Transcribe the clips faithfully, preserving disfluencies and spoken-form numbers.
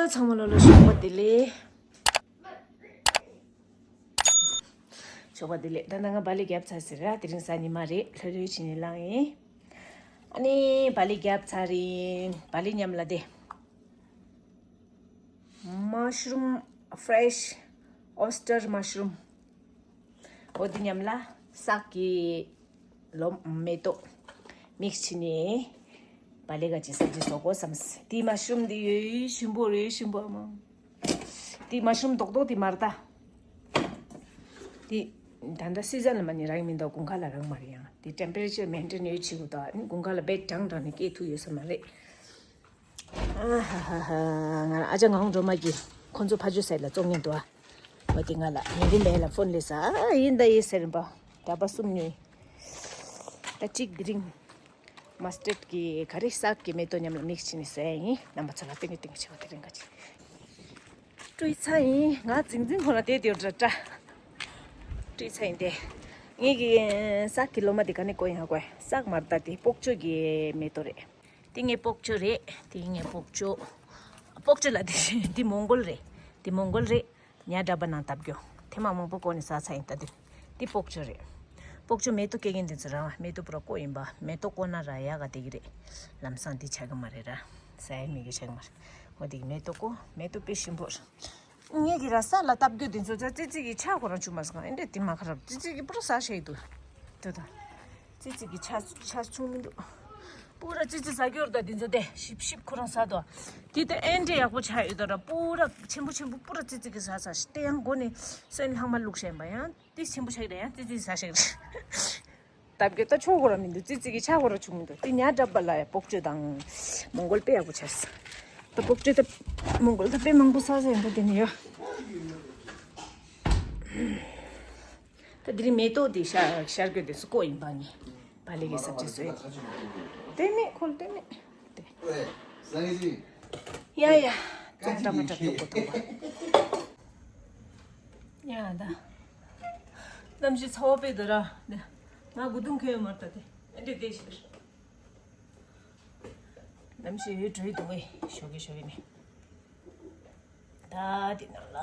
ཚང་མ་ལོ་ལོ་ཞོགས་པ་བདེ་ལེགས། ཞོགས་པ་བདེ་ལེགས། ད་ནང་ང་བག་ལེབ་བརྒྱབ་ཚར་ཟེར་ར། དེ་རིང་གཟའ་ཉི་མ་རེད། ལྷོད་ལྷོད་བྱས་ནས་ལངས་ཡིན། ཨ་ནི་བག་ལེབ་བརྒྱབ་ཚར་ཡིན། བག་ལེབ་མཉམ་ལ་དེ། Mushroom, fresh oyster mushroom. འོ་དེ་མཉམ་ལ་སག་གི་ལོ་མེ་ཏོག་མིག་སི་བྱས་ནས་བག་ལེབ་ག་ཅིག་སབ་ཇི་བཟོ་དགོས་བསམས། དེ་མ་ཤུམ་དེ་ཡོད་ཞིམ་པོ་རེད། ཞིམ་པོ་མ། དེ་མ་ཤུམ་རྡོག་རྡོག་དེ་མར་ད། དེ་ད་ལྟ་སི་ཛན་ལ་མ་ནི་རག་མི་འདུག་དགུན་ཁ་ལ་རག་མ་རེད། ཡང་དེ་ཊེམ་པེ་རེ་ཅར་མེན་ཊེན་ཡོད་བྱེད་དགོས་ད། ཨ་ནི་དགུན་ཁ་ལ་བེད་གྲང་གྲང་ནས་སྐྱེ་ཐུབ་ཡོད་ས་མ་རེད། ཨ་ཧ་ཧ་ཧ། ང་ཨ་ཅག་ངག་དབང་སྒྲོལ་མ་གིས་ཁོང་ཚོ་ཕ་ཇོ་སའིཌ་ལ་བཙོང་མཁན་འདུག་ཨ། འོ་དེ་ང་ལ་ཉིན་གུང་ལས་ལ་ཕོན་སླེབས་ས། ཨ་ཡིན་ད་ཡིན་ཟེར་རིམ་པ་འདྲ་པ་གསུམ་ཉོས། ད་གཅིག་དེ་རིང་མ་སི་ཊར་གི་ག་རེ་སག་གི་མེ་ཏོག་མཉམ་ལ་མིག་སི་བྱས་ནས་ཟས་ཡིན། རྣམ་པ་ཚོ་ལ་སྟོན་གི་སྟོན་གི་བྱེད་པ་དེ་རིང་ག་ཅིག་སྤྲོད་ཚར་ཡིན། ང་རྫིང་རྫིང་ཁོ་ན་བསྡད་དེ་འདྲ་འདྲ་སྤྲོད་ཚར་ཡིན་ཏེ། ངེད་ཀྱི་སག་གི་ལོ་མ་དེ་ག་ནས་བརྐོས་ཡིན་ཧ་གོ། སག་མར་ད་དེ་སྤོག་ཅོ་གི་མེ་ཏོག་རེད། དེ་ངའི་སྤོག་ཅོ་རེད། དེ་ངའི་སྤོག་ཅོ། སྤོག་ཅོ་ལ་དེ་དེ་མོང་གོལ་རེད། དེ་མོང་གོལ་རེད། ཉ་འདྲ་པ་ནང་བཏབ་རྒྱུ། ཐེངས་མ་མང་པོ་བརྐོས་ནས་ཟ་ཚར་ཡིན། ད་དེ་དེ་སྤོག་ཅོ་རེད། སྤོག་ཅོ་མེ་ཏོག་སྐྱེ་མཁན་དེ་ཚོ་རང་མེ་ཏོག་པུ་ར་བརྐོས་ཡིན་པ། མེ་ཏོག་བརྐོས་ན་ར་ཡག་ག་དེ་གི་རེད། ལམ་སང་དེ་ཆགས་གི་མ་རེད་ར། ཟ་ཡ་མེད་གི་ཆགས་གི་མ་རེད། འོ་དེ་གི་མེ་ཏོག་བརྐོས། མེ་ཏོག་དཔེ་ཞིམ་པོ་རེད། ངེད་ཀྱི་ར་ས་ལ་བཏབ་རྒྱུ་དེ་ཚོ་ཙི་ཙི་གི་ཆ་ཁོ་རང་བྱུང་མ་སོང་། ཨེ་འདྲས་དེ་མ་ཁ་རབ་ཙི་ཙི་གི་པུ་ར་ཟ་ཤེས་འདུག་དེ་དང་། ཙི་ཙི་གི་ཆ་ཆ་བྱུང་མི་འདུག་པུ་ར་ཙི་ཙི་ཟ་རྒྱུ་ར། ད་དེ་ཚོ་དེ་ཞིབ་ཞིབ་ཁོ་རང་ཟ་དོ། དེ་དེ་ཨེ་འདྲས་ཡག་པོ་ཆ་ཡོད་དོ་ར། པུ་ར་ཆེན་པོ་ཆེན་པོ་པུ་ར་ཙི་ཙི་གི་ཟ་ཟ་ཞིག་དེ་ཡང་མགོ་ནས་སོན་ལྷག་མ་བླུགས་བཞིན་པ། ཡང་དེ་ཆེན་པོ་ཆགས་རེད། ཡང་ཙི་ཙི་ཟ་ཤེས་རེད། བཏབ་རྒྱུ་ད་ཆོག་གོ་ར་མི་འདུག་ཙི་ཙི་གི་ཆ་གོ་ར་བྱུང་མི་འདུག་དེ་ཉ་འདྲ་པ་ལ་ཡ་སྤོག་ཅོ་དང་མོང་གོལ་དཔེ་ཡག་པོ་ཆགས། ད་སྤོག་ཅོ་ད་མོང་གོལ་ད་དཔེ་མང་པོ་ཟ་ཟ་ཡིན་པ་དེ་ནི་ཡོད། ད་དེ་རིང་མེ་ཏོག་དེ་ཤར་ཤར་དགོས་དེ་སུ་བརྐོས་ཡིན་པ་ནི། བག་ལེབ་ཀྱི་སབ་ཇི་བཟོས། དེ་མེད་ཁོ་ལ་དེ་མེད། དེ། ཡ་ཡ། ཙོག་འདྲ་མ་འདྲ་ཐུག་གོ་ཐུག་པ། ཡ་ད། གནམ་གཤིས་ཚ་བ་དཔེ་འདུག་ར། ང་དགུ་དུང་ཁེལ་ཡོད་མ་རེད་ད་དེ། ཨེ་འདྲས་བསྡད་ཤིག་གནམ་གཤིས་ཡོད་འགྲོ་ཡི་འདུག་ཨེ། ཞོགས་ཀས་ཞོགས་ཀས་ནས། ད་དེ་ནང་ལ་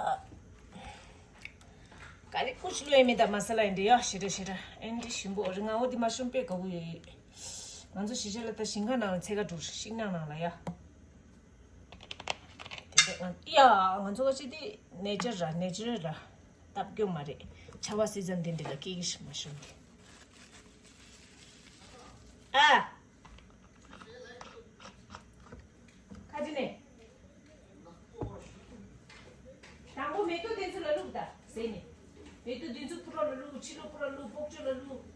ཀ་རི་ཀུ་ཤི་ལོ་ཡ་མེ་ད་མ་ས་ལ་ཡིན་འདྲ་ཡ་ཞེ་དྲག་ཞེ་དྲག་ཨེ་འདྲ་ཞིམ་པོ་རེད། ང་འོ་དེ་མ་ཤོང་དཔེ་དགའ་བོ་ཡོད། ང་ཚོ་གཞིས་ཆགས་ལ་ད་ཞིང་ཁ་ནང་ལ་ཚད་ཀ་འགྲོ་ཤིང་ནགས་ནང་ལ་ཡ། དེ་འདྲ་ང་ཡ་ང་ཚོ་ག་ཅི་དེ་ནེ་ཅར་ར་ནེ་ཅུ་རལ་ར་སྟབས་སྐྱོ་མ་རེད། ཆར་པ་སི་ཛན་དེ་འདྲ་ལ་སྐྱེ་གི་ཞིག་མ་ཤོང་གི། ཨ། ཁ་ཅི་ནས། དང་པོ་མེ་ཏོག་དེ་ཚོ་ལ་བླུགས་ད་ཟེར་ནས། མེ་ཏོག་དེ་ཚོ་ཕུ་ར་ལ་བླུགས། ཕྱི་ལོ་ཕུ་ར་བླུགས། སྤོག་ཅོ་ལ་བླུགས།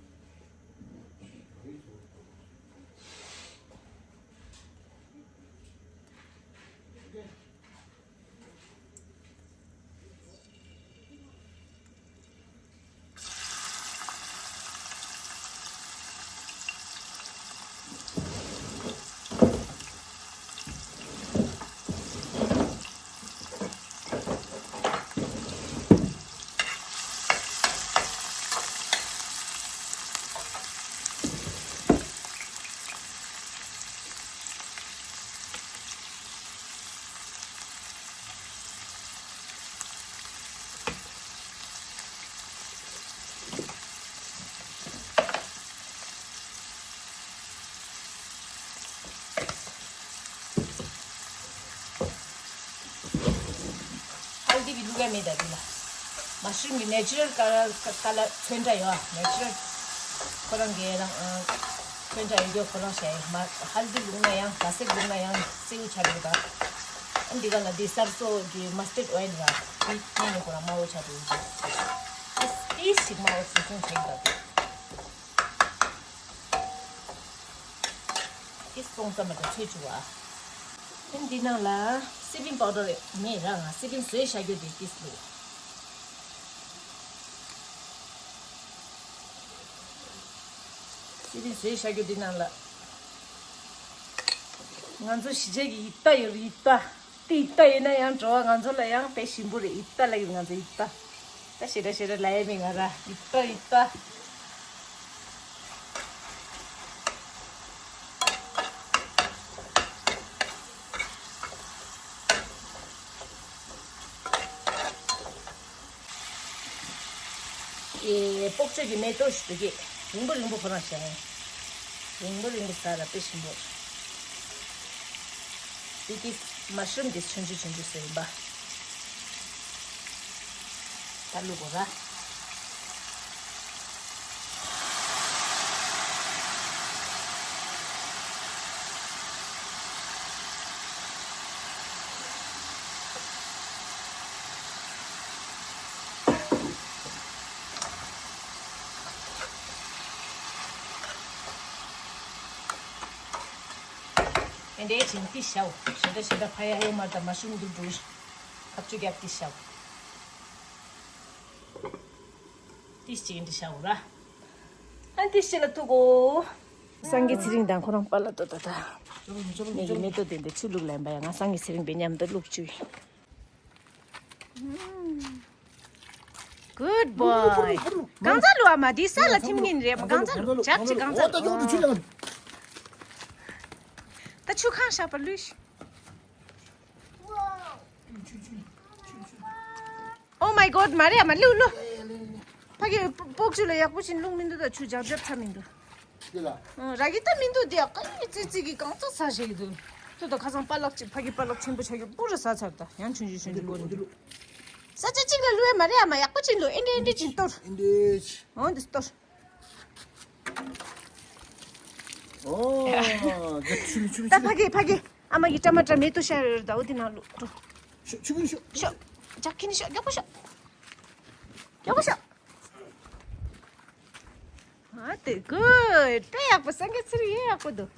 ཧལ་དི་གི་བླུག་ཡ་མེད་ད་འདི་ལ། མ་ཤུམ་གི་ནེ་ཅུ་རལ་ཀ་ལར་ཀ་ལར་ཚོན་ཁྲ་ཡོད་ཨ། ནེ་ཅུ་རལ་ཁོ་རང་གི་རང་ཨ་ཚོན་ཁྲ་ཡོད་རྒྱུ་ཁོ་རང་བྱས་ཡོད་མ། ཧལ་དི་བླུག་ན་ཡང་ག་སེ་བླུག་ན་ཡང་སེའུ་ཆ་འགྲོ་ད། ཨ་འདི་ག་ལ་འདི་སར་སོ་གི་མ་སི་ཊར་ཨོ་ཡལ་ར་འདི་ནས་ནི་ཁོ་རང་དམར་པོ་ཆ་འགྲོ་ཡོད་ཀྱི། ཏིས་ཏིས་ཞིག་དམར་པོ་ཚུན་ཚོད་བྱས་ཡོད་ད། ཏིས་སོང་ཙམ་མ་གཏོགས་ཚོས་བཅུག་པ། ཨ་འདི་ནང་ལ་སི་པིང་པའོ་ཌར་མེད་ར། ང་སི་པིང་བཟོས་བཞག་རྒྱུ་དེ་ཏིས་བླུགས། སི་པིང་བཟོས་བཞག་རྒྱུ་འདི་ནང་ལ། ང་ཚོ་གཞིས་ཆགས་ཀྱི་ཡིག་ཏ་ཡོད་རེད། ཡིག་ཏ། དེ་ཡིག་ཏ་ཡོད་ན་ཡང་འགྲོ་བ་ང་ཚོ་ལ་ཡང་དཔེ་ཞིམ་པོ་རེད། ཡིག་ཏ་ལ་ཡོད་ང་ཚོ་ཡིག་ཏ། ད་ཞེ་དྲག་ཞེ་དྲག་ལ་ཡ་མེད་ང་ར། ཡིག་ཏ་ཡིག་ཏ། ཨེ། སྤོག་བྱེད་ཀྱི་མེ་ཏོག་ཞིག་འདུག་གི། རིང་པོ་རིང་པོ་ཁོ་རང་བཞག་ཡིན། རིང་པོ་རིང་པོ་ཟ་ལ་དཔེ་ཞིམ་པོ། འདི་དེ་མ་ཤུམ་དེ་ཆུང་ཆུང་ཆུང་ཆུང་ཟེར་ཡིན་པ། ད་བླུག་གོ་ར། ཨེ་འདྲའི་བྱིན་ཏི་ཤའོ། ཞེ་དྲག་ཞེ་དྲག་ཕ་ཡ་ཡོད་མ་རེད། ད་མ་ཤུམ་འདུག་འགྲོ། ཁ་ཆུ་རྒྱབ་ཏི་ཤའོ། ཏི་ཤ་ཅིག་འདི་ཤའོ་ར། ཨ་ཏི་ཤ་ལ་ཐུག་གོ། སངས་རྒྱས་ཚེ་རིང་དང་ཁོ་རང་པཱ་ལགས་ཏོ་ད་ད། ངེད་ཀྱི་མེ་ཏོག་དེ་འདི་ཆུ་བླུགས་ལེན་པ་ཡ། ང་སངས་རྒྱས་ཚེ་རིང་པའི་མཉམ་དུ་བླུགས་བཅུག་ཡིན། Good boy། གང་ཚ་ལུ་ཨ་མ་དེ་ས་ལ་ཐིམ་གིན་རེད། གང་ཚ་ལུ་ཇག་ཅིག་གང་ཚ་ལུ། ད་ཆུ་ཁང་ཤག་པ་ལུས། Oh my God། མ་རེད་ཨ་མ་ལུ་ལུ། ཕ་གི་སྤོག་ཆུ་ལ་ཡག་པོ་ཞིག་བླུགས་མི་འདུག་ད་ཆུ་ཇག་ཇག་ཚ་མི་འདུག་འདི་ལ། ཨོ། ར་གི་ད་མི་འདུག་འདི་ཨ་ཀ་ཡི་ཙི་ཙི་གི་གང་ཙ་ས་ཞིག་འདུག་ཏུ་ད་ཁ་སང་པཱ་ལགས་ཅིག་ཕ་གི་པཱ་ལགས་ཆེན་པོ་ཆགས་ཀྱི་པུ་ར་ས་ཚར། ད་ཡང་ཆུང་ཆུང་ཆུང་ཆུང་སྒོ་ནས། ས་ཆ་གཅིག་ལ་བླུགས་ཡ་མ་རེད་ཨ་མ། ཡག་པོ་ཅིག་བླུགས། ཨེ་འདྲ་ཨེ་འདྲ་ཅིག་གཏོར། ཨེ་འདྲ་ཅིག་ཨོ་འདི་གཏོར། ཨོ། ད་ཕ་གི་ཕ་གི་ཨ་མ་གི་ཊ་མ་ཊ་མེ་ཏོག་ཤར་ཡོད་རེད། ད་འོ་དེ་ནང་བླུགས་འགྲོ། ཤོག་ཤོག་ཤོག་ཤོག་ཇག་ཁྱི་ནི་ཤོག་རྒྱག་པོ་ཤོག་རྒྱག་པོ་ཤོག་ཨ་དེ་གོ། དཔེ་ཡག་པོ། སངས་རྒྱས་ཚེ་རིང་ཡེ་ཡག་པོ་འདུག་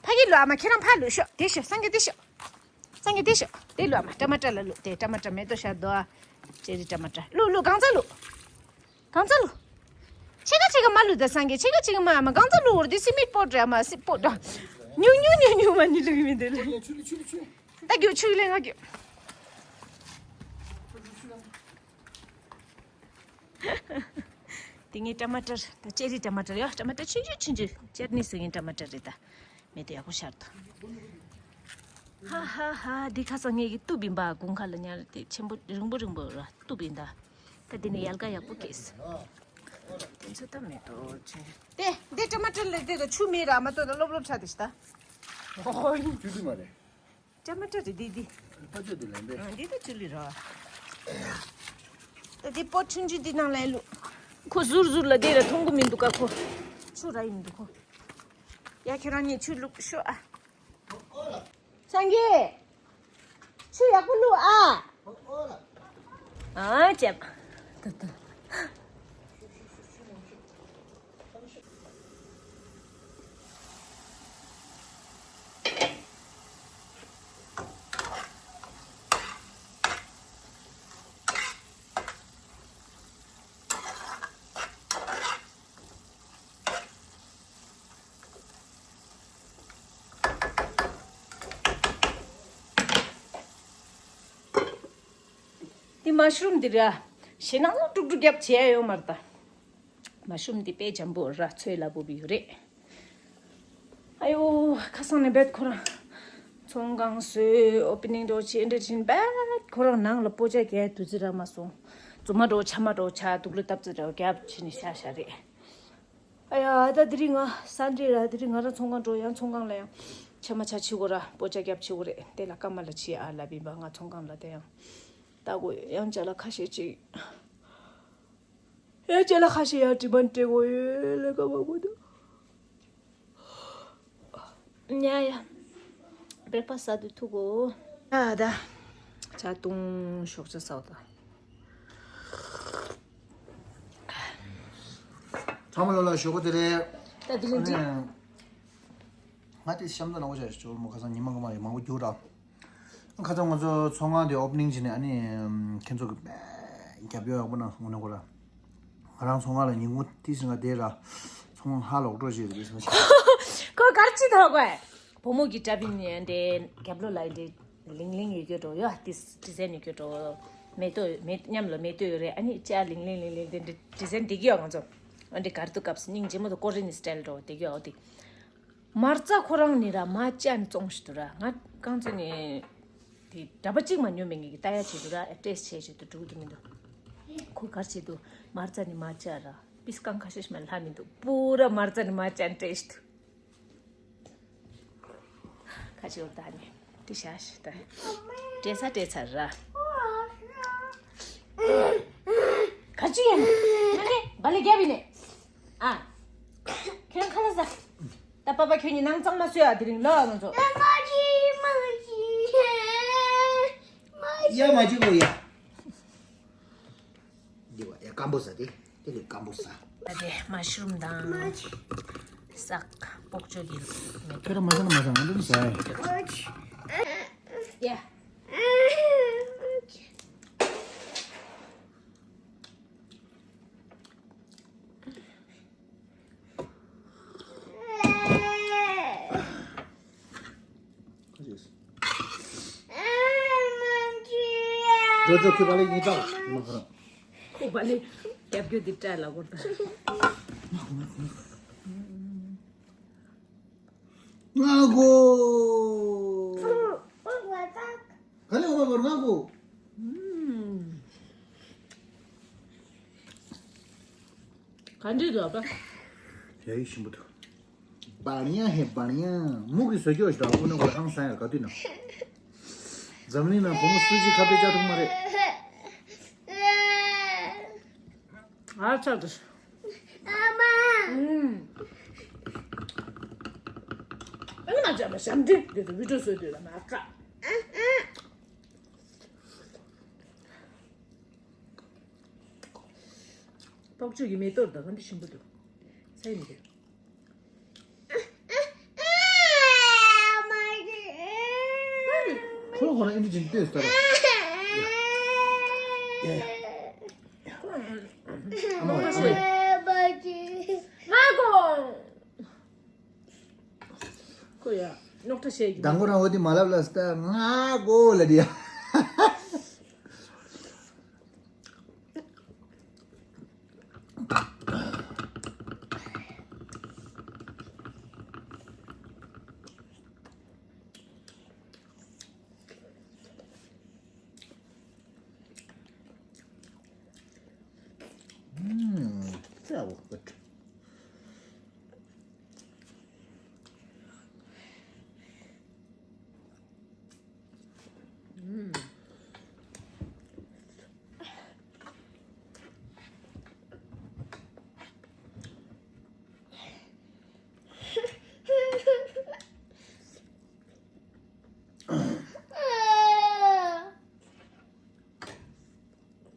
ཕ་གི་ལོ་ཨ་མ་ཁྱེད་རང་ཕར་ལོ་ཤོག་དེ་ཤོག་སངས་རྒྱས་དེ་ཤོག་སངས་རྒྱས་དེ་ཤོག་དེ་ལོ་ཨ་མ་ཊ་མ་ཊ་ལ་ལོ། དེ་ཊ་མ་ཊ་མེ་ཏོག་ཤར་འདུག་ཨ། ཅེ་རི་ཊ་མ་ཊ། ལོ་ལོ་གང་ཚ་ལོ། གང་ཚ་ལོ། ཆེ་ག་ཆེ་ག་མ་ལོ། ད་སངས་རྒྱས་ཆེ་ག་ཆེ་ག་མ་ཨ་མ་གང་ཚ་ལོ། འོར་དེ་སི་མིད་པོ་ཊ་རེད་ཨ་མ། སི་པོ་ཊ་ར། ཉུང་ཉུང་ཉུང་ཉུང་མ་ཉི་ལུག་མི་འདུག་ལེ། ད་རྒྱུ་ཆུ་ལེ་ང་རྒྱུ། དེ་ངའི་ཊ་མ་ཊར། ད་ཅེ་རི་ཊ་མ་ཊར་ཡོད། ཊ་མ་ཊར་ཆུང་ཆུང་ཆུང་ཆུང་། ཅེ་ནི་ཟེར་མཁན་ཊ་མ་ཊར་རེད་ད། མེ་ཏོག་ཡག་པོ་ཤར་འདུག་ཧ་ཧ་ཧ། འདི་ཁ་སང་ངེད་ཀྱི་གཏུབ་ཡིན་པ། དགུན་ཁ་ལ་ཉར་དེ་ཆེན་པོ་རིང་པོ་རིང་པོ་ར་གཏུབ་ཡིན་ད། ད་འདི་ནི་ཡལ་ག་ཡག་པོ་སྐྱེས། དེ་ཚོ་ད་མེ་ཏོག་ཆུང་ཆུང་། དེ་འདི་ཊ་མ་ཊར་ལས་དེ་ད་ཆུ་མེད་ར་མ་གཏོགས་ད་ལོབ་ལོབ་ཆགས་དེ་ཤི་ད། ཨོ་ཡིན། ཆུ་དུ་མ་རེད། ཊ་མ་ཊར་རེད་འདི་འདི། ཕ་ཆོས་འདི་ལེན་པས། ཨ་འདི་ད་ཆུ་ལི་ར། ད་འདི་པོ་ཆུང་ཆུང་འདི་ནང་ལ་ལུ། ཁོ་ཟུར་ཟུར་ལ་འདི་ལ་མཐོང་གི་མི་འདུག་ག་ཁོ། ཆུ་ར་ཡིན་འདུག་ཁོ། ཡ་ཁྱེད་རང་གཉིས་ཆུ་བླུགས་ཤོག་ཨ། སངས་རྒྱས། ཆུ་ཡག་པོ་བླུགས་ཨ། ཨ་ཅེ། ད་ད། འདི་མ་ཤུ་རུམ་འདི་ར། ཞེ་ནང་ལ་དཀྲུག་དཀྲུག་རྒྱབ་བྱས་ཡོད་མ་རེད་ད། མ་ཤུ་རུམ་འདི་དཔེ་འཇམ་པོ་ར། ཚོས་སླ་པོ་བི་ཡོད་རེད། ཨ་ཡོ། ཁ་སང་ནས་བེད་ཁོ་རང་། ཚོང་ཁང་བཟོས། ཨོ་པེ་ནིང་འགྲོ་བྱེད་འདྲ་བྱིན་བེད་ཁོ་རང་ནང་ལ་པོ་ཆ་རྒྱག་དུས་ཚོད་རག་མ་སོང་། རྫུན་མ་འགྲོ་ཆ་མ་འགྲོ་ཆ་དུག་ལོ་སྟབས་ཚོད་འདྲ་བོ་རྒྱབ་བྱས་ནས་བཞག་བཞག་རེད། ཨ་ཡ། ད་དེ་རིང་ང་སན་ཌེ་ར། དེ་རིང་ང་རང་ཚོང་ཁང་འགྲོ། ཡང་ཚོང་ཁང་ལ་ཡང་ཆ་མ་ཆ་བྱེད་དགོས་ར། པོ་ཆ་རྒྱབ་བྱེད་དགོས་རེད། དེ་ལ་སྐར་མ་ལ་ཕྱིན་ཨ་ལབ་ཡིན་པ། ང་ཚོང་ཁང་ལ་དེ་ཡང་ལྟ་དགོས། ཡང་ཅ་ལག་ཁ་ཤས་ཅིག་ཡང་ཅ་ལག་ཁ་ཤས་ཡང་དྲི་མ་སྤྲད་དགོས་ཡོད། ལས་ཀ་མང་པོ་འདུག་ཉ་ཡ། བྷེ་རེག་ཕ་སི་ཟ་དུས་ཐུག་གོ། ཨ་ད། ཇ་བཏུང་ཞོགས་ཇ་ཟ་བ་ད། ཚང་མ་ལོ་ལ་ཞོགས་པ་དེ་རེད། ད་དེ་རིང་འདི། ང་དེ་གཤམ་དུ་ནང་བ་བྱ་ཞོར་མོ་ཁ་སང་ཉི་མ་ག་མ་ཡོད་མང་པོ་རྒྱུག་ར། ཁ་སང་ང་ཚོ་ཚོང་ཁང་དེ་ཨོ་པ་ནིང་བྱས་ནས་ཨ་ནི་ཁྱེད་ཚོ་གི་རྒྱབ་ཡོད་ཡག་པོ་ན་ངོ་ནས་གོ་ར། ང་རང་ཚོང་ཁང་ལ་ཉིན་གུང་ཏི་སི་ང་བསྡད་ར། ཚོང་ཁང་ཧ་ལོག་འགྲོ་བྱེད་རེད་ཟེར་ན། ཁོ་གར་ཅི་ཐོག་གོ། བུ་མོ་གི་དྲ་བིན་ནས་འདྲེ་རྒྱབ་ལོ་ལ་འདྲེ་ལིང་ལིང་ཡོད་རྒྱུ་འགྲོ་ཡོ། ཏི་སི་ཌི་ཟའིན་ཡོད་རྒྱུ་འགྲོ། མེ་ཏོག་མེ་མཉམ་ལ་མེ་ཏོག་ཡོད་རེད། ཨ་ནི་ཅ་ལིང་ལིང་ལིང་ལིང་དེ་འདྲེ་ཌི་ཟའིན་འདི་གི་ཡོ། ང་ཚོ་ཨ་འདྲེ་གར་དུ་སྐབས་སུ་སྙིང་རྗེ་མོ་དང་ཀོ་རི་ནི་སི་ཊལ་འགྲོ་དེ་གི་ཡོ་དེ། མ་རྩ་ཁོ་རང་ནི་ར་མ་ཅན་བཙོང་ཞིག་ཏུ་ར། ང་རྐང་ཚོ་ནི་དེ་འདྲ་པ་གཅིག་མ་ཉོ་མེད་ངེད་ཀྱི་ལྟ་ཡ་བྱེད་དུ་ར། ཨེ་ཊེས་བྱས་བྱེད་དུ་འགྲོ་གི་མི་འདུག་ཁོ་གར་བྱེད་དུ་མར་ཙ་ནི་མ་ཅ་ར། པིས་ཀང་ཁ་ཤས་མ་ལྷ་མི་འདུག་པུ་ར་མར་ཙ་ནི་མ་ཅན་ཏེས་དུ། ཁ་ཅིག་འོ་ད་ནི་དེ་ཤ་ཤ་ད། ཏྲེ་ས་ཏྲེ་ཚར་ར། ཁ་ཅིག་ཡང་ནི་བ་ལི་རྒྱབ་ཡིན་ནི། ཨ། ཁྱོད་ཁ་ལ་ཟ། ད་པ་པ་ཁྱོད་ཉིད་ནང་གཙང་མ་བཟོས་ཨ་དེ་རིང་ལ་ང་ཚོ། ཡ་མ་ཅིག་གོ་ཡ། འདི་བ་ཡ་སྐམ་པོ་ཟ་དེ། དེ་ལས་སྐམ་པོ་ཟ། ད་དེ་མ་ཤུ་རུམ་དང་། སག་པོག་ཅོ་གི་མེ་ཏོག་ཁྱོད་རང་མ་ཟ་ན་མ་ཟ་ང་འདི་མི་ཟ་ཡ། ཡ། འགྲོ་འགྲོ་ཁྱོད་པ་ལས་ཡིན་ཙང་མ་ཁ་རང་ཁོ་པ་ལས་རྒྱབ་སྐྱོར་འདི་སྤྲད་ལ་གོ་ད། ང་གོ། ག་ལེ་འོ་མ་བོར་ང་གོ། ག་འདྲི་འདུག་པ། ཡ་ཡི་ཞིམ་པོ་འདུག་བར་ཡ་ཧེ་བར་ཡ། མུ་གི་བཟོ་སྐྱོ་ཞིག་དང་ཨུ་ནུ་གོ་ཧང་སང་ཡར་ག་དུས་ན། འཛམ་གླིང་ན་བུ་མོ་སུ་ཅིག་ཁ་པེ་ཅག་ཐུག་མ་རེད། ཨ་ཚ་དུ། ཨ་མ། ཨུམ། ཨ་མ་ཅག་མ་ཞབས་འདྲེན་དེ་དུ་བི་ཏྲོ་བཟོས་དུས་ལ་མ་ཀ། པག་ཅུ་ཡི་མེ་ཏོག་ད་ག་འདི་ཞིམ་པོ་འདུག་ས་ཡི་མི་འདུག་ཁོ་ཁོ་རང་ཨེ་འདྲ་ཅིག་ལྟོས་ཟེར། ཨ་མ་ཨ་མ། ཁོ་ཡ་རྙོག་དྲ་བཤད་ཀྱི། དང་པོ་རང་འོ་དེ་མ་ལབ་ལ་སྟ་ང་གོ་ལ་དེ་ཡ། ཚ་བོ་ཀུད།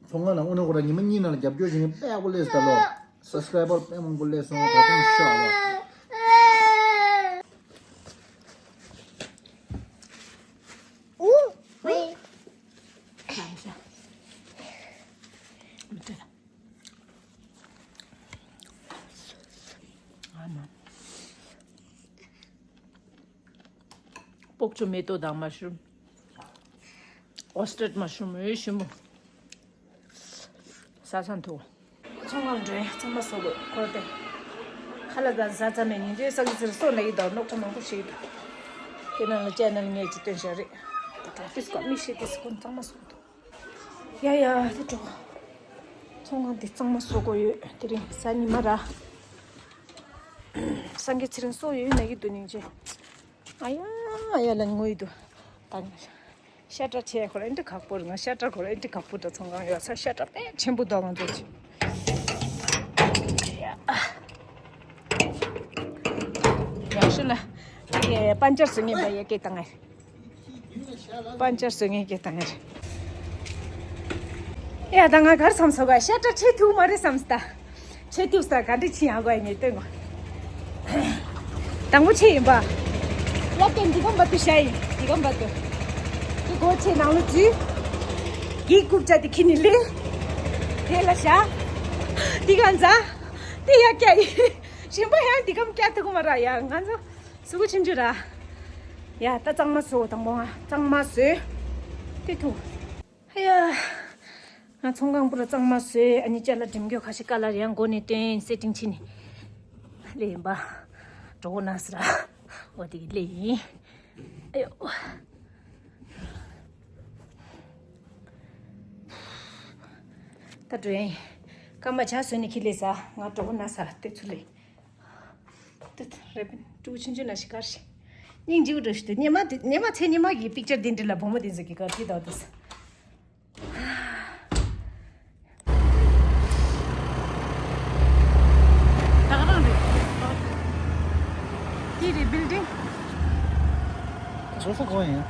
ཚོང་ཁང་ནང་དངོས་གནས་ཁོ་རང་ཉི་མ་གཉིས་ནང་ལ་རྒྱབ་སྐྱོར་བྱེད་མཁན་དཔེ་ཡག་པོ་སླེབས་སོང་ད་ལོ། སབ་སི་ཀ་རའི་བར་དཔེ་མང་པོ་སླེབས་སོང་། ད་དུང་ཤོག་ལོ། ཨ་མ། པོག་ཅོ་མེ་ཏོག་དང་མ་ཤུ་རུམ། ཨོ་སི་ཊྲིཆ་མ་ཤུ་རུམ་ཨེ་ཞིམ་པོ། ས་ས་མཐོ། ཚོང་ཁང་འགྲོ་ཡ་ཚང་མ་བཟོ་དགོས་ཁོ་དེ། ཁ་ལག་ག་ཟ་ཚ་མེད་ཉིན་རེ་ས་གི་ཚིར་སོ་ན་ཡི་དྭགས་རྙོག་དྲ་མང་པོ་ཞིག་འདུག་དེ་ནང་ལ་ཅེ་ནལ་ངས་ཅིག་སྟོན་བཞག་རེད། ད་ཏིས་ཀོ་མི་ཤེས་ཏིས་ཀོ་ཚང་མ་བཟོ་འདུག་ཡ་ཡ་དེ་འགྲོ། ཚོང་ཁང་དེ་གཙང་མ་བཟོ་དགོས་ཡོད་དེ་རིང་གཟའ་ཉི་མ་ར། སངས་རྒྱས་ཚེ་རིང་སོགས་ཡོད་ན་གི་འདུག་སྙིང་རྗེ། ཨ་ཡ་ཨ་ཡ་ལ་ངུ་ཡི་འདུག་ད་ཤ་ཁྲག་ཆེ་ཁོ་ར་ཨེ་འདྲ་ཁག་པོ་རེད། ང་ཤ་ཁྲག་ཁོ་ར་ཨེ་འདྲ་ཁག་པོ་འདྲ། ཚོང་ཁང་ཡོད་ས་ཤ་ཁྲག་དཔེ་ཆེན་པོ་འདུག་ང་ཚོ་ཅི། ཡ་ཤུ་ལ་ཡ་པན་ཅར་སུ་ངེས་པ་ཡ་སྐད་བཏང་ངས། པན་ཅར་བཟོ་མཁན་གྱི་དང་ངེར། ཡ་ད་ང་གར་བསམ་སོ་ག་ཤ་ཁྲག་ཆེ་ཐུག་མ་རེད་བསམ་སྟ། ཆེ་ཐུག་ས་ག་འདྲི་ཆི་ཡང་གོ་ཡ་ངས་སྟོན་གོ་དང་པོ་ཆེ་ཡིན་པ། ལབ་ཏེ་འདི་གམ་བ་དུ་ཤ་ཡིན་འདི་གམ་བ་དུ། དུ་གོ་ཆེ་ནང་ལོ་ཙི། གི་རྐུབ་ཅག་དེ་ཁྱི་ནི་ལེ། དེ་ལ་ཤ། འདི་ག་འཛའ། དེ་ཡ་སྐྱ་ཡིན། ཞིམ་པ་ཡང་འདི་གམ་སྐྱ་ཐུག་མ་ར་ཡ་ང་ཚོ། སུ་གུ་ཆུན་ཆུ་ར། ཡ་ད་གཙང་མ་བཟོ་དང་པོ་ང་གཙང་མ་བཟོས། དེ་ཐུག་ཧ་ཡ། ང་ཚོང་ཁང་པུ་ར་གཙང་མ་བཟོས། ཨ་ནི་ཅ་ལ་འགྲིམ་རྒྱུ་ཁ་ཤས་ཀ་ལར་ཡང་མགོ་ནས་སྟོན་སེ་ཊིང་ཕྱི་ནས་ལས་ཡིན་པ། གྲོགས་ན་སི་ར་འོ་དེ་གི་ལས་ཡིན། ཨ་ཡོ། ད་འགྲོ་ཡིན། སྐར་མ་ཇ་བཟོས་ནས་ཁྱི་ལས་ཟ། ང་གྲོགས་པོ་ན་ཟ་དེ་ཚུ་ལས། ཏུ་རེ་བན་ཀྲུ་ཆུང་ཆུང་ན་ཞིག་གར་ཞིག་སྙིང་རྗེ་པོ་འགྲོ་ཞིག་ཏུ་ཉི་མ་དེ་ཉི་མ་ཚེ་ཉི་མ་གི་པིག་ཅར་དེ་འདྲ་ལ་བུ་མོ་དེ་ཚོ་གི་གར་ཁྱི་དང་དུ་ཟ། ད་ག་རང་རེད། དེ་རེད་བིལ་ཌིང་། འགྲོ་ས་གང་ཡིན།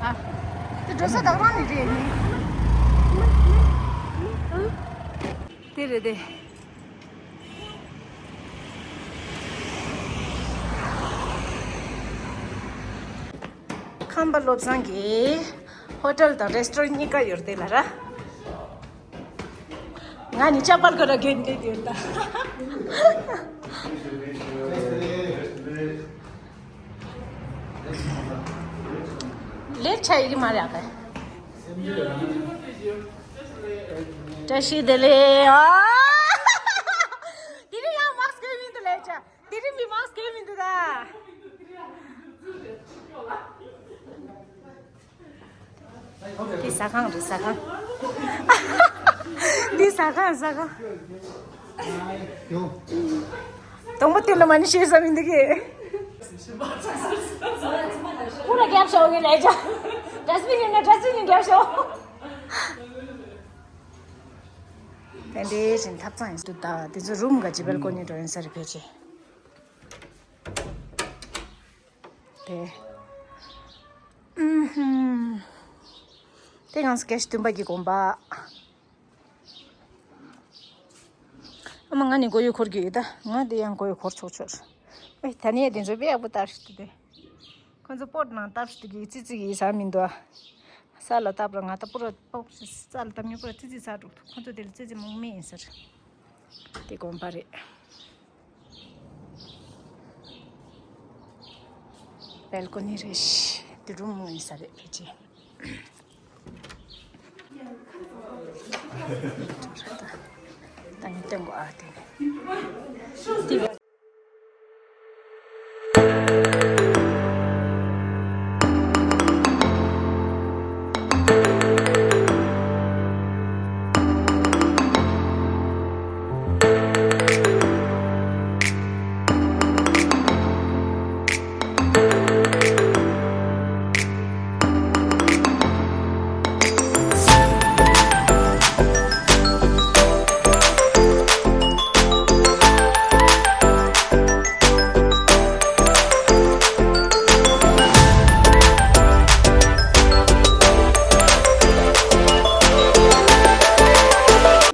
ཨ། དེ་འགྲོ་ས་ད་ག་རང་ནས་རེད་ནི། དེ་རེད་དེ། ཁམས་པ་བློ་བཟང་གིས་ཧོ་ཊེལ་དང་རེ་སི་ཊོ་རན་གཉིས་ཀ་ཡོད་དེ་ལ་ར། ང་ནི་ཅ་པར་ཁོ་ར་གན་དེ་དེ་ད། ལེབ་ཆ་ཡི་གི་མ་རེད་ཨ་ཀ། བཀྲ་ཤིས་བདེ་ལེགས། ཨ། དེ་རིང་ཡང་མཱ་སི་ཀི་གོན་མི་འདུག་ལས་ཆ། དེ་རིང་མི་མཱ་སི་ཀི་གོན་མི་འདུག་ད། འདི་ཟ་ཁང་རེད་ཟ་ཁང་། འདི་ཟ་ཁང་ཟ་ཁང་། དང་པོ་དེ་ལ་མ་ཎི་བཤད་ས་མི་འདུག་གི། པུ་ར་རྒྱབ་ཤོག་གི་ལས་ཆ། ཌ་སི་བིན་ཡིན་ན་ཌ་སི་བིན་རྒྱབ་ཤོག། དེ་འདྲའི་བཞིན་ཐབ་ཚང་ཡིན་འདུག་ད། དེ་ཚོ་རུམ་ག་ཇི་བལ་ཀོ་ནི་འགྲོ་ཡིན་ས་རེད་ཕལ་ཆེར། དེ། ཨུམ་ཧུམ། དེ་གང་སྐད་ཤི་བདུན་པ་གི་དགོན་པ། ཨ་མ་ང་ནི་མགོ་ཡུ་འཁོར་གྱི་ཡོད་ད། ང་དེ་ཡང་མགོ་ཡུ་འཁོར་ཆོག་ཆོག། ཨེ་ད་ནི་དེ་ཚོ་དཔེ་ཡག་པོ་ལྟར་ཞིག་ཏུ་དེ། ཁོ་ཚོ་སྤོར་ནང་ལྟར་ཞིག་ཏུ་གི་ཙི་ཙི་གི་ཟ་མི་འདུག་ཨ། ས་ལ་བཏབ་ར་ང་ད་པུ་ར་པོག་ས་ལ་བཏབ་མྱོང་པུ་ར་ཙི་ཙི་ཟ་འགྲོ་འདུག་ཁོ་ཚོ་དེ་ལ་ཙི་ཙི་མོག་མེད་ཡིན་ཟེར། དེ་དགོན་པ་རེད། བལ་ཀོ་ནི་རེད་ཤི། དེ་རུམ་མོ་ཡིན་ས་རེད་ཕལ་ཆེར། ད་ངས་སྟོན་གོ་ཨ་དེ་ནས། དེ།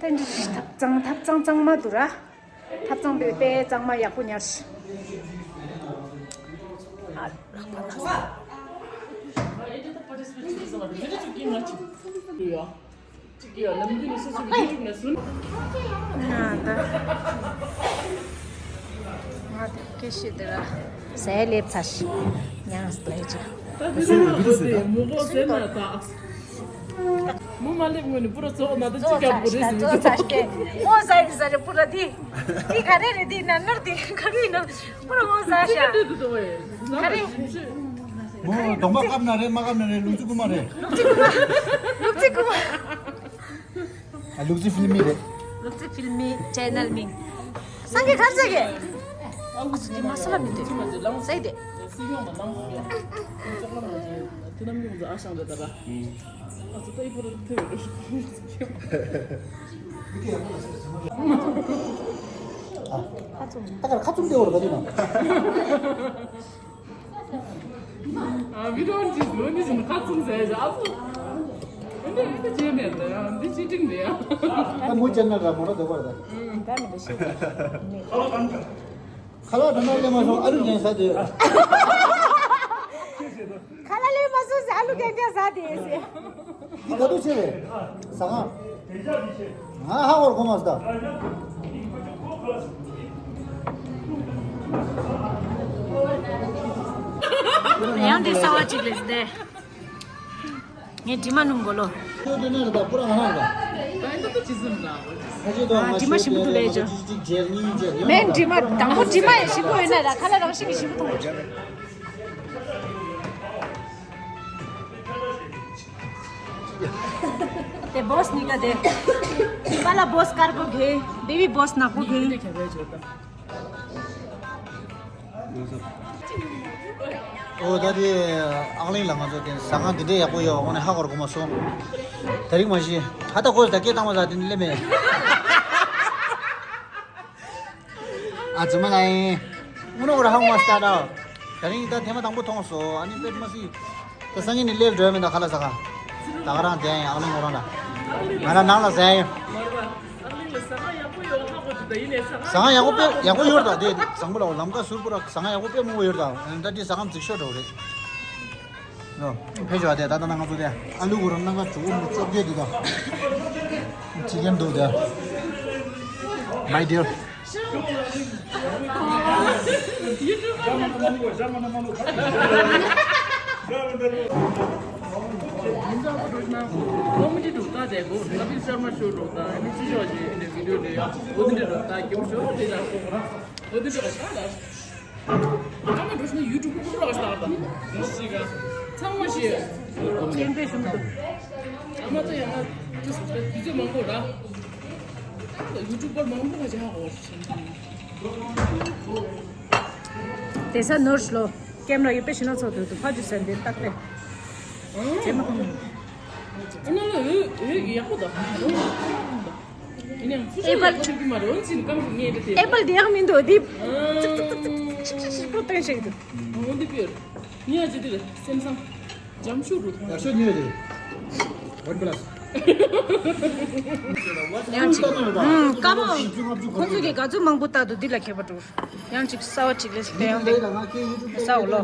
ཐབ་ཚང་ཐབ་ཚང་གཙང་མ་འདུག་ར། ཐབ་ཚང་དཔེ་དཔེ་གཙང་མ་ཡག་པོ་ཉར་ཤི། ཨ། ལག་པ་ན། ང་ད། ང་དེ་སྐད་ཤེས་དེ་ར། ཟས་སླེབས་ཚར་ཤི། ཉང་སླེབས་ཅིག། ད་དེ་ཚོ་ལ་དེ་མོ་གོ་ཟེར་ན་ད། མོ་མ་སླེབས་སྔོན་ནས་པུ་ར་ཚོགས་ན་ད་ཅི་རྒྱབ་དགོས་རེད་ཟེར་གི། ཚོགས་ཚར་ཤི་དེ། ངོ་ཟ་ཡི་ཟ་རེད་པུ་ར་དེ། དེ་ག་རེ་རེད་དེ་ན་ནོར་དེ་ག་རེ་ཡིན་ན་པུ་ར་ངོ་ཟ་ཤ། ག་རེ། མོ་གདོང་པ་བཀབ་ན་རེད་མ་བཀབ་ན་རེད་ལུག་རྫི་རྐུ་མ་རེད། ལུག་རྫི་རྐུ་མ། ལུག་རྫི་ཕིལ་མི་རེད། ལུག་རྫི་ཕིལ་མི་ཅེ་ནལ་མིང་། སང་གེ་གར་ཟེ་གེ། ཨ་ཁུ་ཚོ་དེ་མ་ས་ལ་མི་འདུག་ཟེ་དེ། སི་ཡོང་མ་ནང་སུ་ཡོང་། ཅོག་ལ་མ་ཅོག་དེ་རྣམ་གཡོག་ཚོ་ཨ་ཞང་རེད་ད་ར། ཨ་ཚོ་ད་ཡི་པོ་ར་ཐེ་བེ་རེད། ཁ་ཚུམ། ད་གར་ཁ་ཚུམ་དེ་བོར་ག་དུས་ན། ཨ་བི་ཌོན་ཅིས་ལོ་ནི་ཟིན་ཁ་ཚུམ་ཟེར་ཡ་ཨ་ཚོ། འདི་འདི་ཅེ་མེད་ད་ཡ་འདི་ཅི་ཏིང་མེད་ཡ། ད་མུ་ཅན་ན་ར་མོ་ར་དེ་བོར་ད། ད་མི་འདི་ཤི། ཁ་ལག་ད་ནང་སླེབས་མ་སོང་ཨ་ལུ་རྒྱན་ཟ་དེ། ཁ་ལག་སླེབས་མ་སོང་ཟེར་ཨ་ལུ་རྒྱན་རྒྱན་ཟ་དེ་ཟེར། འདི་ག་དུས་ཆེ་བས། ཟ་ཁང་། ང་ཧ་བོར་གོ་མ་སོང་ད། ཡང་འདི་གསར་བ་གཅིག་ལས་ཟེར་ཏེ། ངས་དྲི་མ་སྣུམ་དགོས་ལོ། ཨ། དྲི་མ་ཞིམ་པོ་འདུག་ལས་བྱོས། མེད་དྲི་མ་དང་པོ་དྲི་མ་ཡང་ཞིམ་པོ་ཡོད་ན་ར་ཁ་ལག་རང་བཞིན་གྱིས་ཞིམ་པོ་མཐོང་གི་བྱོས། དེ་བོས་ནི་ཀ་དེ། པ་ལ་བོས་དཀར་པོ་གེ། བེ་བི་བོས་ནག་པོ་གེ། ཨོ་ད་དེ་ཨག་གླིང་ལ་ང་ཚོ་དེ་ཟ་ཁང་དེ་འདྲའི་ཡག་པོ་ཡོད། འོ་ནས་ཧ་གོ་ར་གོ་མ་སོང་། ད་རིང་མ་གཞི་ཧ་ད་གོ་ད་སྐད་བཏང་མ་ཟ་དེ་ནི་སླེབས་མེད། ཨ་ཙི་མ་ལ་ཡིན། དངོས་གནས་ཁོ་རང་ཧ་གོ་མ་སོང་ད། ད་རིང་ད་ཐེངས་མ་དང་པོ་མཐོང་སོང་། ཨ་ནི་དཔེ་མ་སྲིད། ད་སང་ཉིན་ནི་སླེབས་འགྲོ་ཡ་མིན་ད་ཁ་ལག་ཟ་ག་ད་ག་རང་དེ་ཡང་ཨག་གླིང་ཁོ་རང་ལ། ང་རང་ནང་ལ་ཟ་ཡ་ཡིན། ཟ་ཁང་ཡག་པོ་ཡོད་ད་དེ་བཟང་པོ་ལ་ལམ་ཀ་ཟུར་པོ་ར་ཟ་ཁང་ཡག་པོ་དཔེ་མང་པོ་ཡོད་ད། ད་དེ་ཟ་ཁང་རྫིག་ཤོས་འདྲ་བོ་རེད། ཡོ། ཕེབས་ཤོག་དེ་ད་ལྟ་ན་ང་ཚོ་དེ་ཨ་ལུ་གུ་ར་སྣ་ཁ་བཅུ་གོ་མི་བཅོ་བརྒྱད་འདུག་ད། ཅི་ཀེན་འདུག་དེ། My dear། ཀ་མ་འགྲོ་ན་ཡུ་ཊུབ་ཀློག་རོགས་ཞེས་དང་། ཤི་ག་ཚང་མ་ཤི། ཅན་པའི་ཤུམ་དུ། ཨ་མ་ཚོ་ཡང་ང་ཚོ་དུས་ཚོད་མང་པོ་ར། ད་ཡུ་ཊུབ་པར་མང་པོ་ཁ་ཅིག་ཧ་གོ་བ་ཞིག་བྱེད། དེ་ས་ནོར་ཤི་ལོ། ཀེམ་ར་ཡོད་པའི་ཤི་ན་ཚོ་དུ་དུ་ཕ་ཇུ་སན་དེ་ཏག་ཏེ། ཨང་། ཅེ་མ་ཁོང་། ཨ་ན་ལ་འོད་འོད་ཡག་པོ་དང་། ཨེ་པལ། ཨེ་པལ་དེ་ཡང་མི་འདུག་དེ། ཅིག་ཅིག་ཅིག་ཅིག་པོ་སྟོན་ཞིག་འདུག་འོ་འདི་པེར། ཉེ་ཅི་དེ་སེམས་བཟང་། འཇམ་ཤོས་རུ་མཐོང་། ཡག་ཤོས་ཉེ་རེད། One plus། ཡང་ཅིག་ཀ་མོ། ཁོང་ཚོ་གི་ག་ཚོད་མང་པོ་ལྟ་འདུག་འདི་ལ་ཁྱད་པར་འགྲོ། ཡང་ཅིག་གསར་བ་ཅིག་ལས་སྟེ་ཡང་འདི་གསར་བ་ལོ།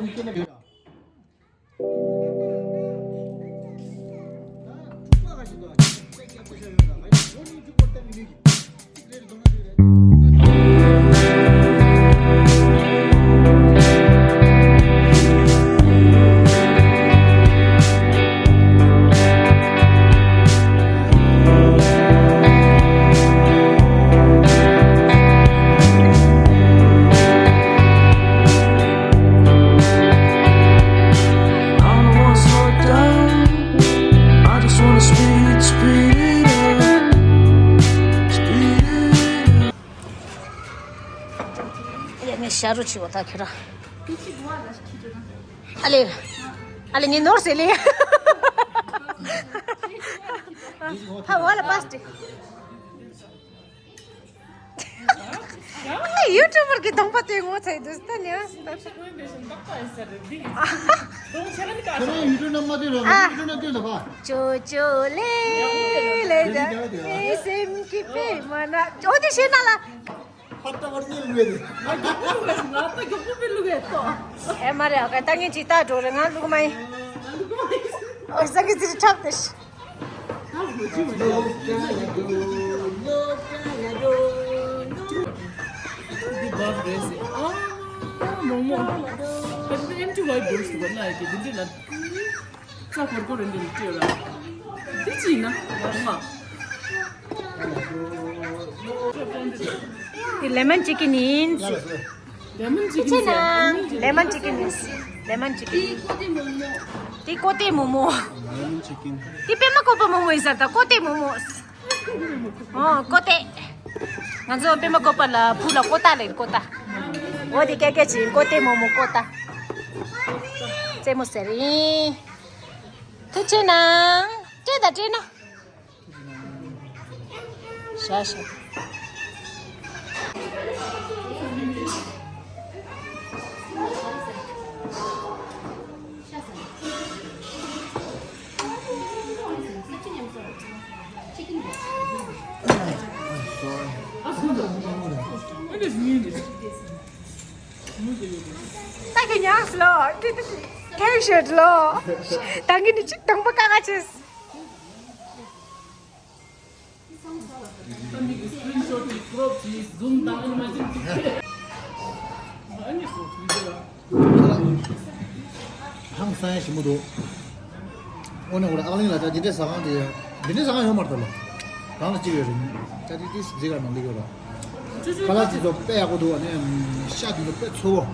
I don't wanna slow down. I just wanna speed, speed it up. Speed it up. ཡ་ངས་ཤ་རུ་ཆི་བ་ད་ཁྱོད་ར། ཨ་ལེ། ཨ་ལེ་ངས་ནོར་ཟེར་ལེ། ཧ་བ་ལ་པ་སྟེ། ཡུ་ཊུབ་པར་གྱི་གདོང་པ་དེ་ངོ་ཚ་ཡི་འདུག་ད་ནི། ཁྱེད་རང་ཡུ་ཊུབ་ནང་མ་བསྟན་རོགས། ཨ། ཡུ་ཊུབ་ནང་བསྟན་ལ་བ། ཅོ་ཅོ་ལེ་ལེ་ད། ཨེ་སེམས་ཀྱི་པེ་མ་ན། ཅོ་དེ་ཤེས་ན་ལ། ཕར་ལྟ་བར་ཉེ་ལུས་ཡོད་དེ། ང་མགྱོགས་པོ་ལུས་ང་ད་མགྱོགས་པོ་པེ་ལུས་ཡོད་ཏོ། ཨེ་མ་རེད་ཨ་ཀ་ད་ངས་ཅི་ལྟ་འགྲོ་རེད་ང་ལུག་མ་ཡིན། ང་ལུག་མ་ཡིན། ཨོ་སང་གི་ཙི་ཁྲག་དེ་ཤི། འདི་བབ་རེད་ཟེར། ཨ་མོ་མོ། ད་འདི་ཨེམ་ཊི་ཝའི་བོ་སི་བ་ན་ཡ་གི་འདི་འདི་ལ། ས་གོར་གོར་རེ་འདི་ལ་སྤྲད་ལ། འདི་ཅི་ཡིན་ན་ང་མ། འདི་ལེ་མོན་ཅི་ཀིན་ཡིན། ལེ་མོན་ཅི་ཀིན་ཟེར། ལེ་མོན་ཅི་ཀིན། ལེ་མོན་ཅི་ཀིན། ལེ་མོན་ཅི་ཀིན། དེ་ཀོ་ཏེ་མོ་མོ། ལེ་མོན་ཅི་ཀིན། དེ་པད་མ་བཀོད་པ་མོ་མོ་ཡིན་ས་ད་ཀོ་ཏེ་མོ་མོ། ཨོ་ཀོ་ཏེ། ང་ཚོ་པད་མ་བཀོད་པ་ལ་བུ་ལ་ཀོ་ཏ་ལེ་ཀོ་ཏ། འོ་དེ་ཀེ་ཀེ་ཅི་ཀོ་ཏེ་མོ་མོ་ཀོ་ཏ། རྩེད་མོ་ཟེར་ཡིན། ཐུགས་ཆེ་གནང་། སྤྲད་ད་སྤྲད་ན། ཤ་ཤ། ད་གི་ཉགས་ལོ། ཁེ་ཤེད་ལོ། ད་གི་ནི་ཅིག་དང་པོ་ཀ་ག་ཆེས། ཨ་ནི་གི་སི་ཀི་རིན་ཤོ་ཊི་ཀྲོབ་ཀྱིས་ཛུམ་དང་ཨ་ནི་མ་ཅིག་ཅིག་ཨ་ནི་སོ་ཐུང་ཅིག་ལ། ཧང་སང་ཞིམ་པོ་འདུག་འོ་ནས་འོ་ར་ཨག་གླིང་ལ་ད་འདི་འདྲའི་ཟ་ཁང་དེ་འདི་འདྲའི་ཟ་ཁང་ཡོད་མ་རེད་ད་ལོ། གང་ལ་གཅིག་ཡོད་རེད། ད་འདི་འདི་འདི་ག་ནང་ལ་ཡོད་ར། ཁ་ལག་ཅིག་ཚོ་དཔེ་ཡག་པོ་འདུག་ཨ་ནི་ཤ་འདི་ཚོ་དཔེ་ཚོ་བོ།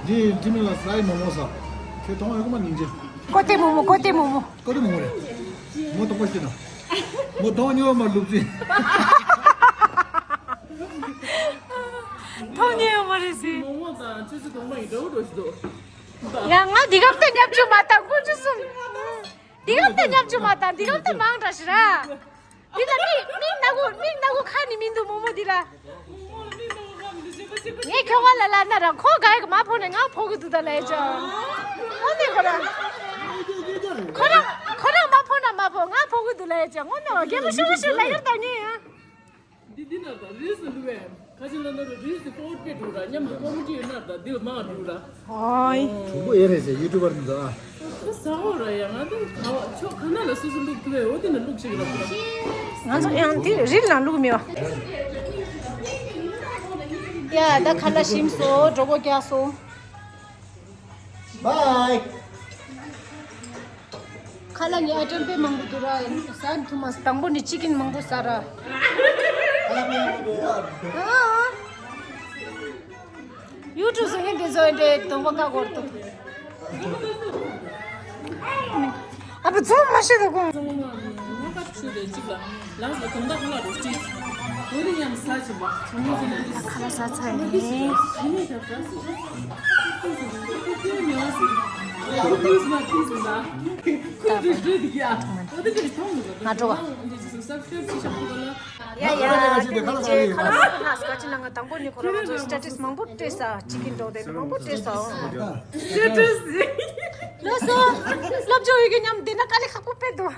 འདི་འདི་མིང་ལ་ཧྥ་རའི་མོ་མོ་ཟ། ཁྱོད་གཏོང་ཡོང་གི་མ་སྙིང་རྗེ། ཀོ་ཏེ་མོ་མོ། ཀོ་ཏེ་མོ་མོ། ཀོ་ཏེ་མོ་མོ་རེད། མོ་དང་པོ་ཤི་ན། མོ་དང་ཉོ་མ་ལུག་ཅི། ཐོང་ཉེ་ཡོད་མ་རེད་ཟེར། མོ་མོ་དང་ཆུ་ཆུ་གོང་མ་ཡིན་འདྲ་བོ་འགྲོ་ཞིག་འདུག་ཡ་ང་འདི་ག་ལྟ་ཉབ་ཆུ་མ་དང་ཀུ་ཆུ་གསུམ། འདི་ག་ལྟ་ཉབ་ཆུ་མ་དང་འདི་ག་ལྟ་མང་དྲགས་ཤི་ར། འདི་ལ་མིག་མིག་ནག་པོ་མིག་ནག་པོ་ཁ་ནི་མི་འདུག་མོ་མོ་འདི་ལ། ངས་ཁྱོ་ག་ལ་ལ་ན་ར་ཁོ་ག་ཡི་ག་མ་ཕོ་ནས་ང་ཕོ་གི་འདུག་ད་ལ་ཡ་ཅག་ཨོ་ནི་ཁོ་ར། ཁོ་ར་ཁོ་ར་མ་ཕོ་ན་མ་ཕོ་ང་ཕོ་གི་འདུག་ལ་ཡ་ཅག་ངོ་མ་རྒན་མོ་ཤུ་ཤུ་ལ་ཡར་ད་ཉེ་ཡ། འདི་འདི་ན་ད་རིས་སུ་ལུ་བས། ཁ་ཅིག་ལ་ན་རུ་རིས་སུ་ཕོ་བོ་འགྲོ་ར་མཉམ་དུ་ཀོ་མི་ཊི་ཡོད་ན་ད་འདི་ལ་མང་འགྲོ་ར། ཨོའི། གྲུང་པོ་ཡོད་རེད་ཟེར་ཡུ་ཊུབ་པར་འདི་ད། ད་ཟ་འོ་ར་ཡ་ང་ད་ག་བ་ཕྱོགས་ག་ན་ལ་སུ་སུ་ལུག་ཐུབ་བས་འོ་དེ་ན་ལུག་ཞིག་ལ་ཕོ། ང་ཚོ་ཡང་དེ་རིལ་ནང་ལུག་མེད་བ། ཡ་ད་ཁ་ལག་ཞིམ་སོང་། གྲོགས་པོ་རྒྱག་སོང་། Bye. ཁ་ལག་ནི་ཨའི་ཊེམ་དཔེ་མང་པོ་འདུག་ར། ཟ་ཐུབ་མ་སོང་། དང་པོ་ནི་ཅི་ཀིན་མང་པོ་ཟ་ར། ཨ། ཡུ་ཊུབ་སུ་ཧིན་དི་ཚོ་འདྲེ་གདོང་པ་ཀ་གོར་ཏུ། ཨ་ཕ་ཚོ་མ་ཤེས་ད་ཁོང་། ང་ཁ་ཆུ་རེ་གཅིག་ལ། ལགས་ལ་དོན་དག་ཁ་ལག་རོ་སྟེ། བོད་རིགས་ཡང་ས་ཆེན་པ། ཚང་མ་ཚང་མ་ཁ་ལག་ས་ཚ་ཡིན། ཞི་མི་ཁྱབ་བསྒྲགས་སུ། ཏིས་ཏིས་ཟིན་ཏིས་ཏིས་ཏིས་ཉོ་ཟིན། ཏིས་མ་ཏིས་ཟིན་ལ། ཁོས་རེ་རེ་འདི་ཡ། ཨོ་ཏི་ཀི་ཐོང་ནི་ག་ང་འགྲོ་བ། ཏིས་ཏིས་ཟིན་སབ་སི་ཀ་རེབ་ཞིག་ཞབས་ཏུ་ག་ལ། ཡ་ཡ་ཁྱེད་ཀྱི་ཁ་ལག་ཁ་ལག་ཁ་ཅི་ན་ང་དང་པོ་ནི་ཁོ་རང་ཚོ་སི་ཊེ་ཊས་མང་པོ་སྤྲད་ས་ཅིག་གི་འགྲོ་དེ་མང་པོ་སྤྲད་ས་འོ། སི་ཊེ་ཊས། ལགས་སོ། སློབ་སྦྱོང་ཡོད་ཀྱི་མཉམ་དེ་ན་དཀའ་ལས་ཁག་པོ་དཔེ་འདུག་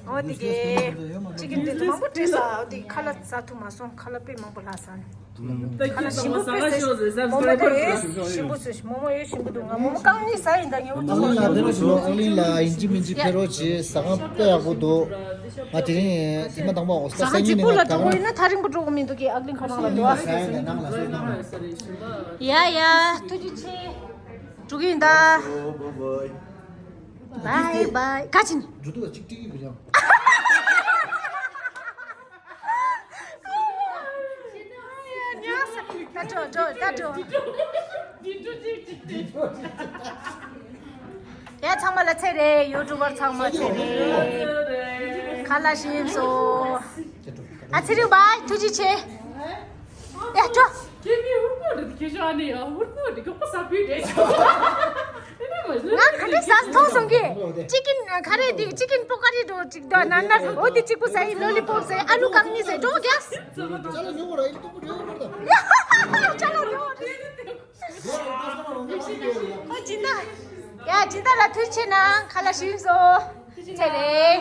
ཨོ་དེ་གི་ཅིག་གི་འདི་མང་པོ་སྤྲད་ས་ཨོ་དེ་ཁ་ལག་ཟ་ཐུབ་མ་སོང་། ཁ་ལག་དཔེ་མང་པོ་ལྷག་ས་ནས། ཁ་ལག་ཞིམ་པོ་དཔེ་ཟེར། མོ་མོ་དེ་ཞིམ་པོ་ཟེར། མོ་མོ་ཡོད་ཞིམ་པོ་འདུག་ང་མོ་མོ་རྐང་གཉིས་ཟ་ཡིན་ད་ཉེ་བོ་ཚོ། ཨང་ལིང་ལ་དེ་རོགས་བྱེད། ཨང་ལིང་ལ་ཡིན་གཅིག་མིན་གཅིག་ཕེབས་རོགས་བྱེད། ཟ་ཁང་དཔེ་ཡག་པོ་འདུག་ང་དེ་རིང་དེ་མ་དང་པོ་འོ་ས་ས་ཟ་ཁང་གཉིས་ནས་རྫིག་པོ་ལ་ང་འགྲོ་དགོས་ཡིན་ན་ཐག་རིང་པོ་འགྲོ་དགོས་མི་འདུག་གི། ཨག་ལིང་ཁོ་རང་ལ་འགྲོ་ཨ། ནང་ལ་ཟ་ཡིན་ནང་ལ། ཡ་ཡ་ཐུགས་རྗེ་ཆེ། འགྲོ་གི་ཡིན་ད། བའི་བའི། ག་ཅི་ནི། འགྲོ་དུས་ལ་གཅིག་སྤྲད་ཀྱི་རེད་ཡང་། ད་འགྲོ་འགྲོ་ད་འགྲོ། ཡ་ཚང་མ་ལ་ཚེ་རེད། ཡུ་ཊུབ་པར་ཚང་མ་ཚེ་རེད། ཁ་ལག་ཞིམ་སོང་། ཨ་ཚེ་རིང་བའི་ཐུགས་རྗེ་ཆེ། ཡ་འགྲོ། ཁྱེད་མི་ཧུར་པོ་རེད། ཁྱེད་ཤོག་ཨ་ནི་ཡ་ཧུར་པོ་རེད། གོ་ས་བུད་རེད། ང་ག་འདྲ་ཟ་མཐོང་སོང་གི། ཅི་ཀིན་ག་རེ་འདི་ཅི་ཀིན་པོ་ཀ་རི་འགྲོ་ཅིག་འདུག་ན་ན་འོ་འདི་གཅིག་པོ་ཟ་ཡི། ལོ་ལི་པོབ་ཟ་ཡི། ཨ་ལུ་གང་ནི་ཟ་ཡི། འགྲོ་རྒྱག་ཅ་ལག་ཉོ་ར་ཡིན། ཏུ་པུ་ཉོ་ར། ཅ་ལག་ཉོ་ར། ཁོ་སྦྱིན་བདག་ཡ་སྦྱིན་བདག་ལ་ཐུགས་རྗེ་ཆེ་གནང་། ཁ་ལག་ཞིམ་སོང་། ཚེ་རེད།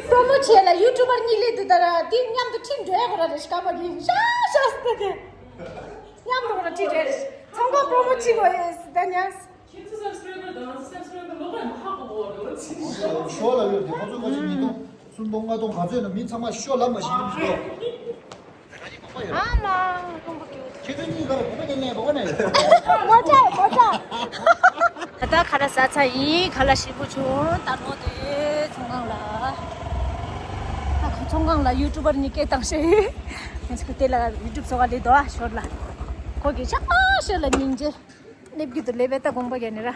པྲོ་མོ་བྱས་ལ་ཡུ་ཊུབ་པར་གཉིས་སླེབས་འདུག་ད་ར་དེ་མཉམ་དུ་ཁྲིད་འགྲོ་ཡ་གོ་ར་རེ་ཤི་ཀ་པ་གི་ཤ་ཤ་སྟེ་དེ། མཉམ་དུ་གོ་ར་ཁྲིད་འགྲོ་ཡ་རེ་ཤི། ཚོང་ཁང་པྲོ་མོ་བྱེད་དགོས་ཡ་ཟེར་ད་ཉག་ཤོ་ལ་ཡོད་དེ་ཁོ་ཚོ་ཁ་ཅིག་ཉིས་སྟོང་གསུམ་སྟོང་ལྔ་སྟོང་ག་ཚོད་ན་མི་ཚང་མ་ཤོ་ལ་མ་ཤི་ནི་ཤོ། ཨ་མ། ཁྱེད་ཚོ་གཉིས་ཀ་ལ་གོ་བ་དེ་ནས་གོ་བ་ནས། མོ་ཊ་མོ་ཊ། ད་ལྟ་ཁ་ལག་ཟ་ཚར་ཡིན། ཁ་ལག་ཞིམ་པོ་བྱུང་། ད་ནོར་དེ་ཚོང་ཁང་ལ། ད་ཁོ་ཚོང་ཁང་ལ་ཡུ་ཊུབ་པར་གཉིས་སྐད་བཏང་ཤེས། ང་ཚོ་དེ་ལ་ཡུ་ཊུབ་བཟོ་ག་སླེབས་འདུག་ཨ་ཞོར་ལ། ཁོ་གི་ཤག་ཤོར་ལ་སྙིང་རྗེ། སླེབས་ཀྱི་འདུག་སླེབས་པས་ད་དགོངས་པ་རྒྱག་ནི་ར།